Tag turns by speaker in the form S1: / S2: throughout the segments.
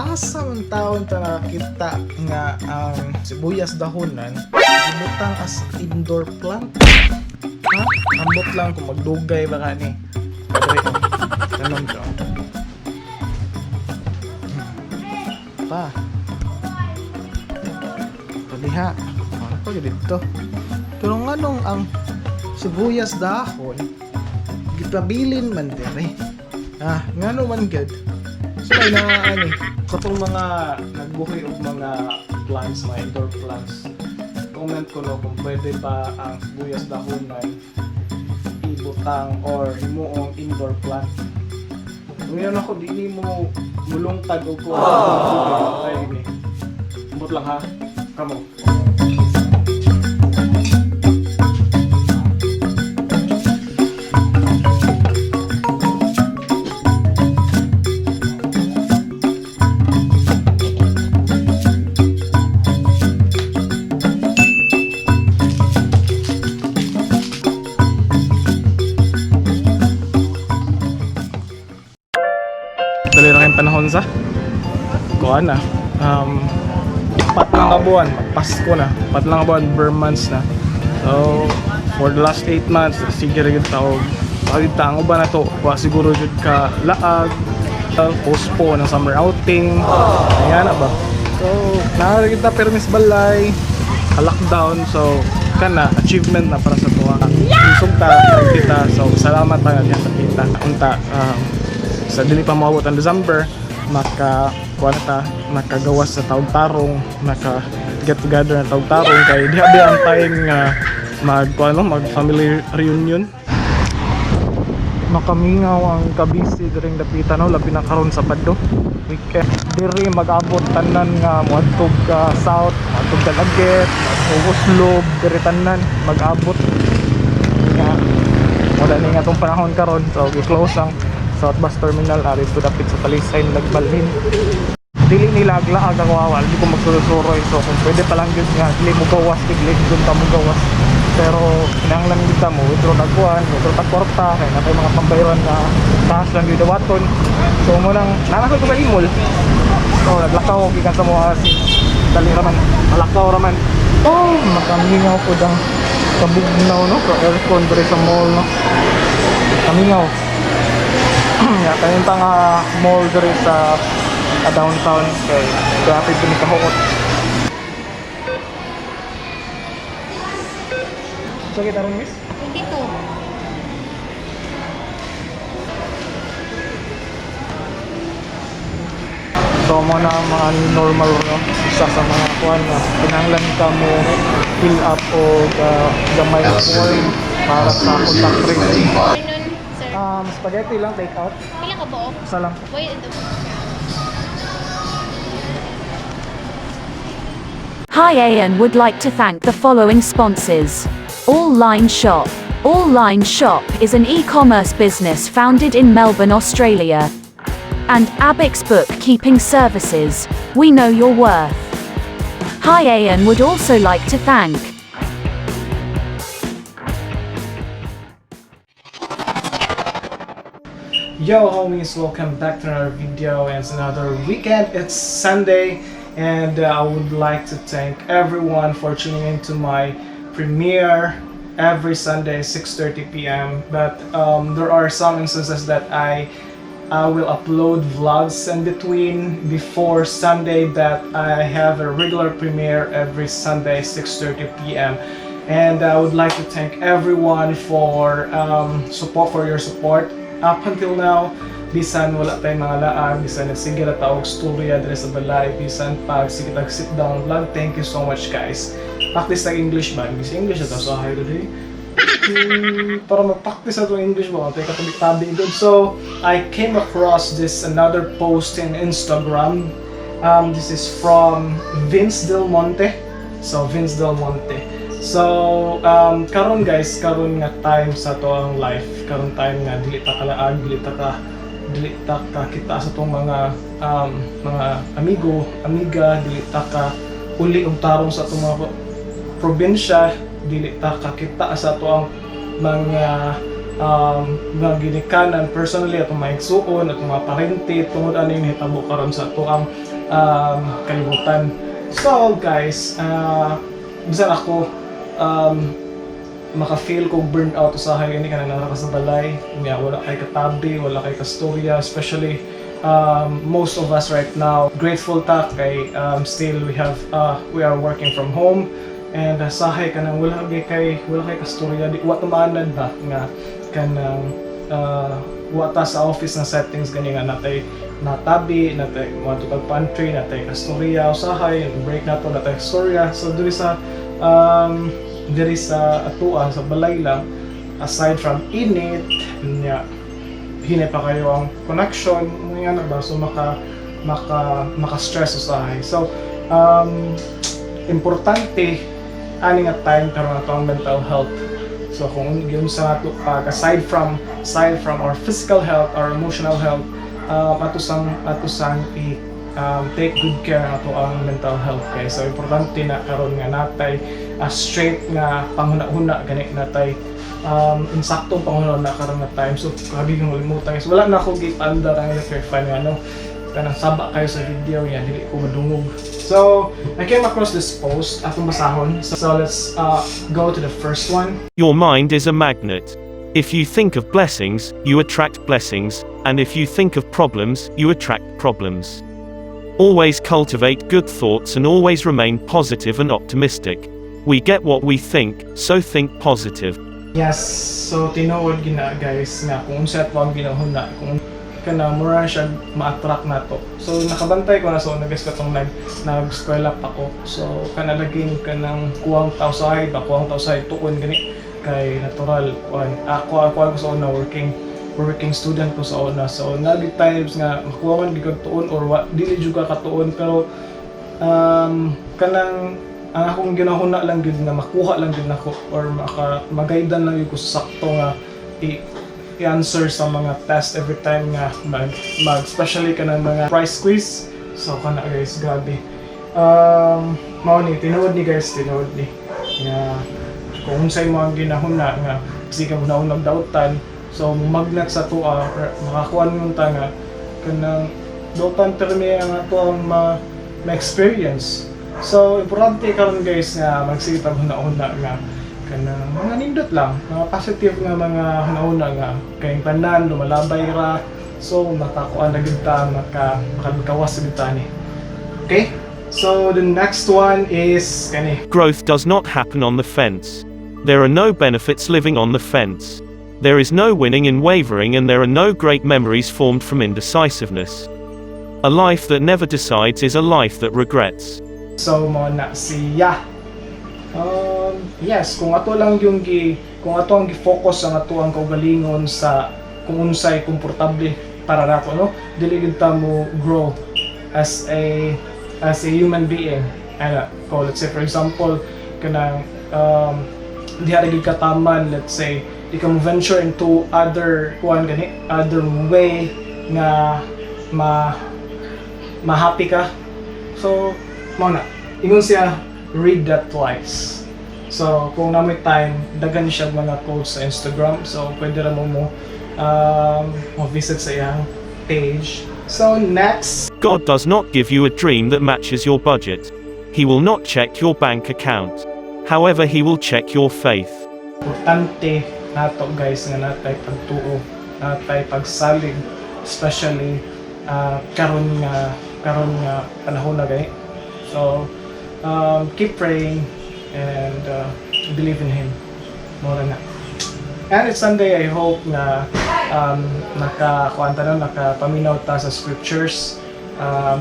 S1: Asa man taon ta nakakita nga ang sibuyas dahonan gibutang as indoor plant? Ha? Ambot lang kung magdugay ba ka ni. Padre ko. Tanom ko. Pa. Paliha. Ano pa dito? Pero nganong ang sibuyas dahon gipabilin man dire? Ah, ngano man gud? So ay na ano eh, katong mga nagbuhi og mga plants, mga indoor plants. Comment ko no kung pwede ba ang sibuyas dahonan ibutang or himuong indoor plant. Ngayon ako dili mo mulungtag og ko ay ini. Ambot lang ha. Kamo. Dali ra kayong panahon sa kuan na. 4 lang ka buwan, magpasko na. 4 lang ka buwan, bare months na. So, for the last 8 months, sige ra gyud taog. Pagid ta ang uban na to, wa siguro jud ka laag, postpone ang summer outing. Ayan na ba? So, naa ra kita permis balay, ka-lockdown, so kana achievement na para sa tuwa. Isog ta, kita. So, salamat ta nga sa kita. Unta sa dili pa moabot ang December, maka kuan ta, makagawas sa taog tarong, maka get together na taog tarong kay diha ba ang time nga mag kuan no, mag family reunion. Makamingaw ang kabisi diring dapita no, labi na karon sa Sabado weekend. Diri mag-abot tanan nga moadtog ka south, moadtog ka Daguet, moadtog Oslob, diri tanan mag-abot nga wala ni nga tong panahon karon, so gi-close ang South Bus Terminal ari dito dapit sa Talisay nagbalhin. Dili nila aglaag ang wawa, di ko magsuroy, so kung pwede pa lang gyud nga dili mo gawas, dili gyud ta mo gawas, pero kinahanglan gyud ta mo withdraw tag kuan, withdraw tag kwarta kay natay mga pambayaran na taas lang gyud dawaton. So mo nang nanakol ko sa imol, so naglakaw gikan sa mga dali ra man, malakaw ra man. Oh, makamingaw pud ang kabugnaw no, sa aircon diri sa mall no, kamingaw. Ya, kanin pa nga mall diri sa downtown kay grabe pud ni kahuot. So kita ron, miss?
S2: 22.
S1: So mo na ang mga new normal no, isa sa mga kuan na kinahanglan ka mo fill up og gamay na form para sa contact tracing.
S2: Afternoon, sir.
S1: Spaghetti lang, take out.
S2: Pila ka buok?
S1: Isa lang.
S2: Wait, ito.
S3: Hi Ayan would like to thank the following sponsors. All Line Shop. All Line Shop is an e-commerce business founded in Melbourne, Australia. And Abix Bookkeeping Services. We know your worth. Hi Ayan would also like to thank
S1: Yo homies, welcome back to another video, and it's another weekend. It's Sunday, and I would like to thank everyone for tuning into my premiere every Sunday 6:30 p.m. But there are some instances that I will upload vlogs in between before Sunday, but I have a regular premiere every Sunday 6:30 p.m. And I would like to thank everyone for support, for your support up until now. Bisan wala tayong mga laag, bisan nagsige ra ta og storya diri sa balay, bisan pag sige tag sit down vlog, thank you so much, guys. Practice tag English ba? English English ito sa hi today. Para mag-practice atong English ba, kay katabi-tabi good. So, I came across this another post in Instagram. This is from Vince Del Monte. So, Vince Del Monte. So, karon guys, karon nga time sa to ang life, karon time nga dili ta kalaag, dili ta ka kita sa tong mga amigo, amiga, dili ta ka uli og tarong sa atong mga probinsya, dili ta kakita sa ato ang mga ginikanan personally, atong mga igsuon, atong mga parente, tungod ano yung nahitabo karon sa ato ang kalibutan. So guys, bisan ako, maka-feel ko burnt out usahay ini kanang naa ka sa balay nga wala kay katabi, wala kay kastorya, especially most of us right now, grateful ta kay still we are working from home and sahay kanang wala kay kastorya, di wa tumaanad ba nga kanang wa ta sa office na settings gani nga natay natabi, natay mo kag pantry, natay kastorya usahay, break nato natay kastorya. So diri sa atua sa balay lang, aside from init nya, hinay pa kayo ang connection mga ano ba, so maka stress usahay. So importante ani nga time karon ato ang mental health. So kung giunsa nato pag aside from our physical health, our emotional health, ato sang i take good care ato ang mental health kay so importante na karon nga natay a straight nga panghuna-huna gani, natay insaktong panghuna karon nga time. So grabe yung limutan, guys. Wala na ako gipandar ang electric fan nga ano kanang saba kayo sa video niya, dili ko madungog. So I came across this post, atong basahon. So let's go to the first one.
S4: Your mind is a magnet. If you think of blessings, you attract blessings, and if you think of problems, you attract problems. Always cultivate good thoughts and always remain positive and optimistic. We get what we think, so think positive.
S1: Yes, so tinuod gina, guys, nga kung unsa ato ang ginahuna, kung kana mura siya ma-attract nato. So nakabantay ko na sa una, guys, katong nag eskwela pa ko. So kana laging kanang kuwang tao sa ba, kuwang tao sa tuon gani kay natural kuan ako ako sa una, working student ko sa una. So nagi times nga makuha man gid kag tuon or wa, dili jud ka katuon, pero kanang ang akong ginahuna lang gyud nga makuha lang gyud nako or maka magaidan lang gyud ko sa sakto nga i-answer sa mga test every time nga mag especially kanang mga price quiz. So kana, guys, grabe, mao ni tinuod ni, guys, tinuod ni nga kung unsay mo ang ginahuna nga kasi ka mo dautan, so magnet sa tuwa or makakuan mo ta nga kanang dautan permi ang ato ang ma ma-experience. So importante karon, guys, nga magsige tag huna-huna nga kanang mga nindot lang, mga positive nga mga huna-huna nga kay tanan lumalabay ra, so makakuan na gid ta, maka makawas gid ta ni. Okay, so the next one is kani.
S4: Growth does not happen on the fence. There are no benefits living on the fence. There is no winning in wavering, and there are no great memories formed from indecisiveness. A life that never decides is a life that regrets.
S1: So mo na siya. Yes, kung ato ang gi-focus ang ato ang kaugalingon sa kung unsay komportable para nako, no, dili gyud ta mo grow as a human being. Ana, ko let's say for example kanang diha ra gyud kataman, let's say di ka mo venture into other kuan gani, other way nga ma ma-happy ka. So, mao na. Ingon siya, read that twice. So, kung naa moy time, daghan siya mga quotes sa Instagram. So, pwede ra mo visit sa iyang page. So, next,
S4: God does not give you a dream that matches your budget. He will not check your bank account. However, he will check your faith.
S1: Importante nato, guys, nga natay pagtuo, natay pagsalig, especially karon nga panahon na gani. So, keep praying and believe in Him. Mora na. And it's Sunday, I hope na naka kuan ta no, nakapaminaw ta sa scriptures.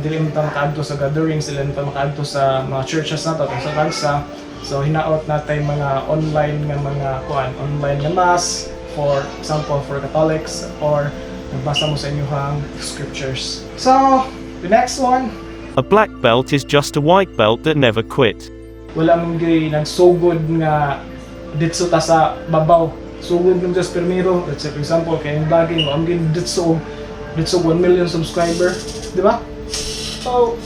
S1: Dili man ta makaadto sa gatherings, dili man ta makaadto sa mga churches nato sa tagsa. So hinaot natay mga online nga mga kuan, online nga mass, for example for Catholics, or nagbasa mo sa inyong scriptures. So, the next one,
S4: A black belt is just a white belt that never quit.
S1: Wala man gyud nagsugod nga ditso ta sa babaw. Sugod ng just primero, let's say for example, kay yung vlogging mo, ang gyud ditso 1 million subscriber, di ba? So,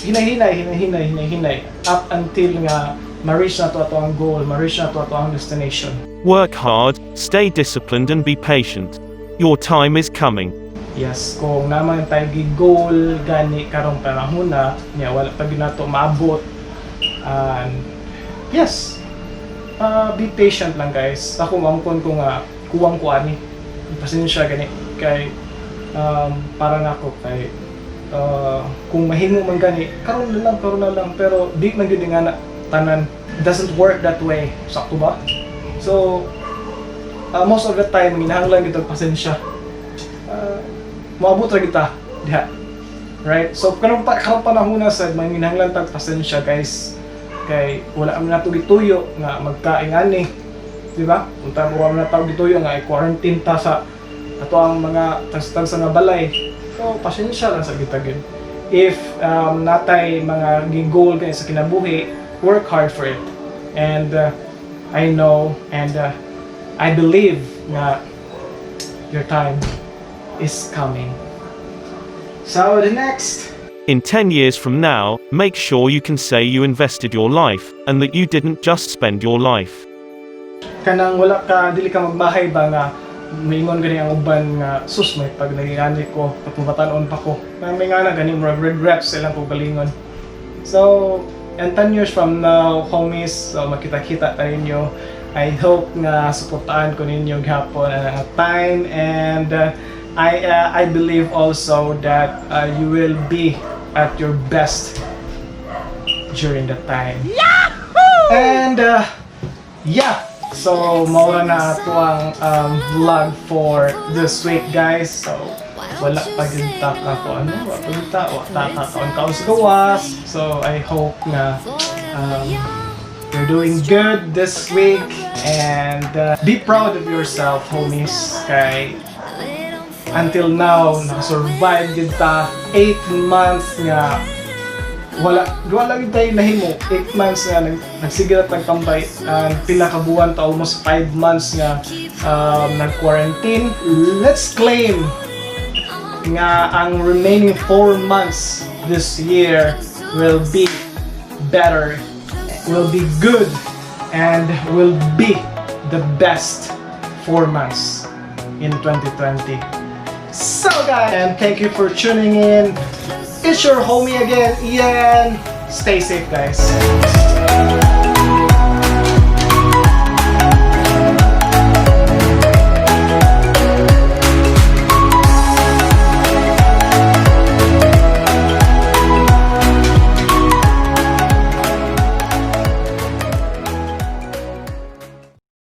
S1: hinay-hinay, hinay-hinay, hinay-hinay, up until nga ma-reach na to ato ang goal, ma-reach na to ato ang destination.
S4: Work hard, stay disciplined, and be patient. Your time is coming.
S1: Yes, kung naa man tay goal gani karong panahona niya, wala pa gyud nato maabot. And yes, be patient lang, guys. Ako, maangkon ko nga kuwang ko ani. Pasensya gani kay para nako kay kung mahimo man gani karon na lang, karon na lang, pero di man gyud nga na tanan, doesn't work that way. Sakto ba? So most of the time ginahanglan gyud og pasensya. Moabot ra kita diha, right? So karong panahon na sad, manginahanglan tag pasensya, guys, kay wala man nato gituyo nga magkaing ani, di ba? Unta mo, wala man nato gituyo nga i-quarantine ta sa ato ang mga tagsa nga balay. So pasensya lang sa kita gyud. If natay mga gi-goal kay sa kinabuhi, work hard for it. And I know and I believe nga your time is coming. So the next.
S4: In 10 years from now, make sure you can say you invested your life, and that you didn't just spend your life.
S1: Kanang wala ka, dili ka magmahay ba nga maingon gani ang uban nga, "Sus, may pag nagingani ko pagpabatan-on pa ko." May nga na gani, murag regrets silang kaugalingon. So and 10 years from now, homies, so makita-kita tayo ninyo. I hope nga suportahan ko ninyo gihapon ang time and I believe also that you will be at your best during that time. And yeah, so mao ra na ato ang vlog for this week, guys. So wala pa gyud ta ka ko ano, wala pa gyud ta, wa ta ka kaon sa gawas. So I hope nga you're doing good this week and be proud of yourself, homies, kay until now nakasurvive gyud ta 8 months nga wala gyud tayo nahimo. 8 months nga nagsige ra tag tambay and pila ka buwan ta, almost 5 months nga nag-quarantine. Let's claim nga ang remaining 4 months this year will be better, will be good, and will be the best 4 months in 2020. So guys, and thank you for tuning in. It's your homie again, Ian. Stay safe, guys.